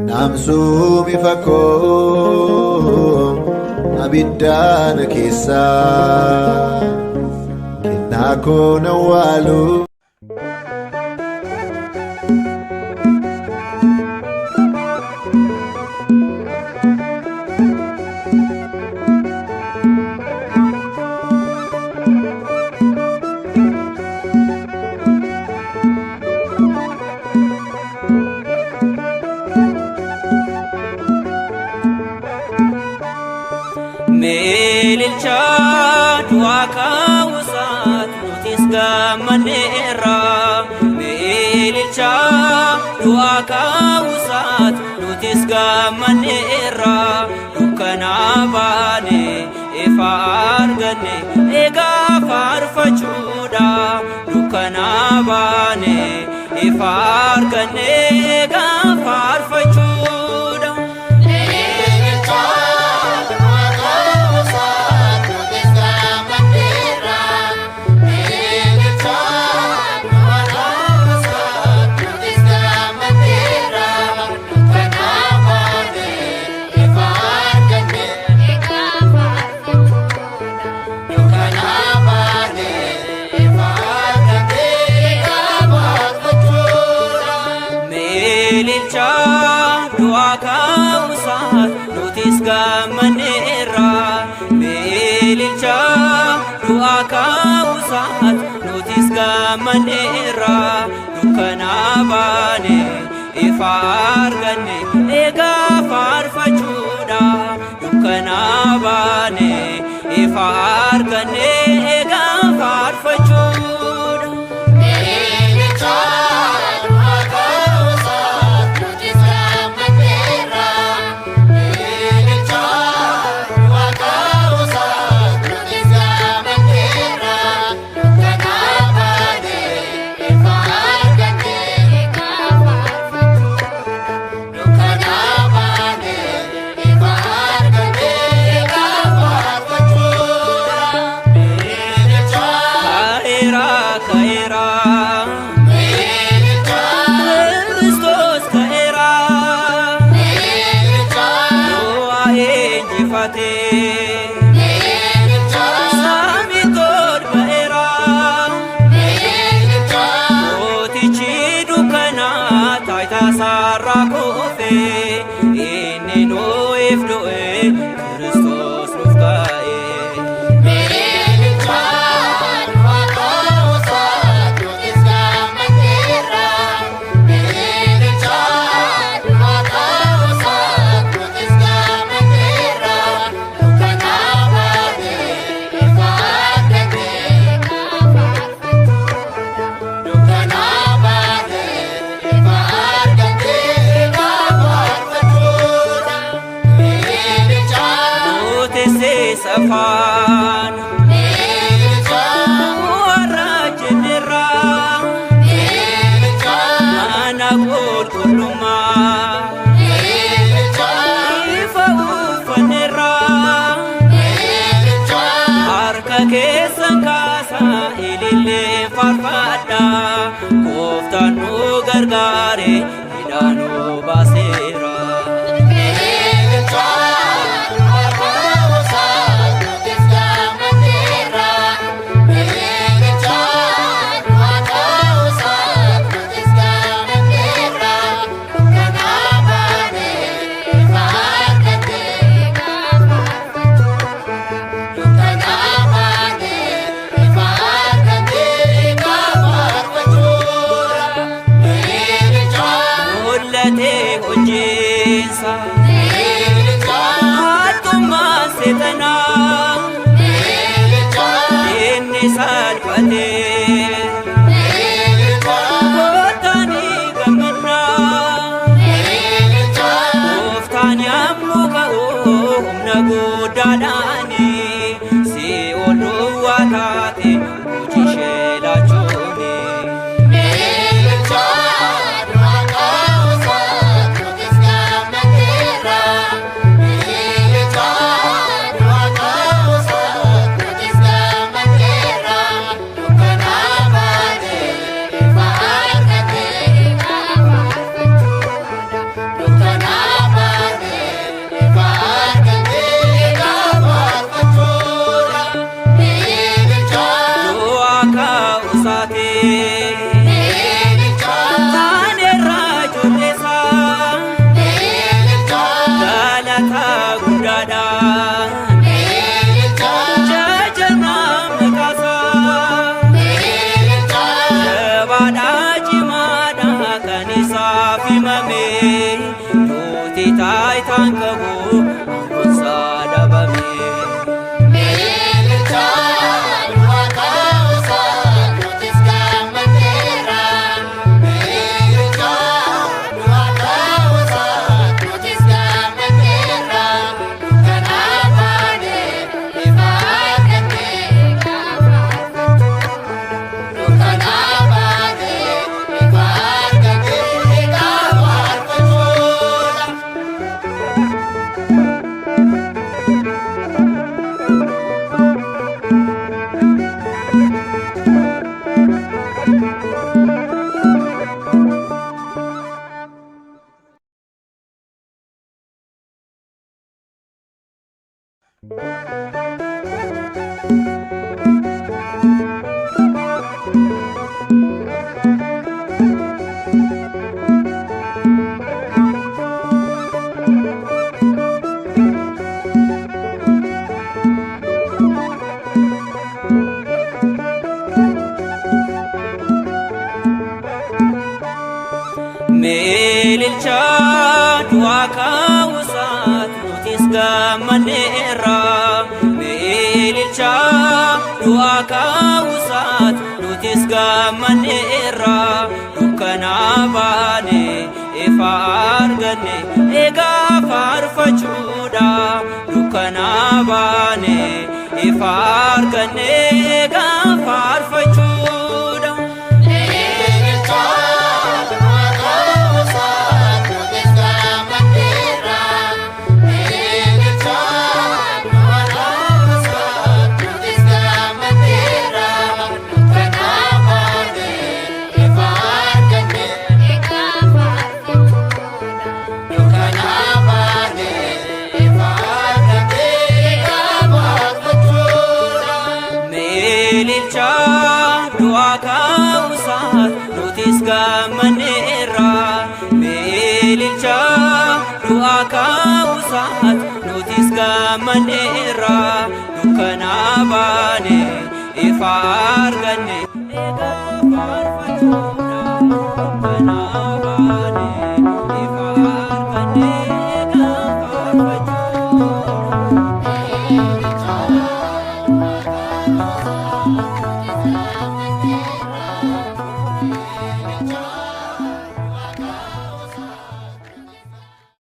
Namsuumi fakkoo abiddaana keessaa kennaa koo nawwaalu. Meelilchaa du'aa kaawusaat nutis gammanneerra. Meelilchaa du'aa kaawusaat nutis gammanneerra. Dukkanaa baane ifa arganne egaa faarfachuudha. Dukkanaa baane ifa arganne egaa faarfachuudha. Meelilchaa du'aa kaawusaat nutis gammanneerra. Meelilchaa du'aa kaawusaat nutis gammanneerra. Dukkanaa baane ifa arganne egaa faarfachuudha. Dukkanaa baane ifa arganne egaa faarfachuudha. Ka'eera ka'eera Kiristoos ka'eera du'a injifatee saamitoon ba'eera mootichi dukkanaa taayitaa isaarraa kufee inni nuuf du'e Kiristoos nuuf ka'e. Nuti safaan warra jennerra mana qulqullummaa ifa uffannerra harka keessan kaasaa ilillee faarfadha gooftaan nu gargaare hidhaa nu baaseera. Mul'atee hojiinsa haadhummaa seexanaa inni salphatee gooftanii gammannaa gooftaan yommuu ka'u humna guddaadhaani si'ool duwwaa taate hojii ishee laachuuni. Taayitaan qabu aangoonsaa dhabame. Meelilcha du'aa kaawusaat nutis gammanneerra. Meelilcha du'aa kaawusaat nutis gammanneerra. Dukkanaa baane ifa arganne egaa faarfachuudha. Dukkanaa baane ifa arganne egaa faarfachuudha. Meelilcha du'aa kaawusaat nutis gammanneerra. Meelilcha du'aa kaawusaat nutis gammanneerra. Dukkanaa baane ifa arganne egaa faarfachuudha. Dukkanaa baane ifa arganne egaa faarfachuudha.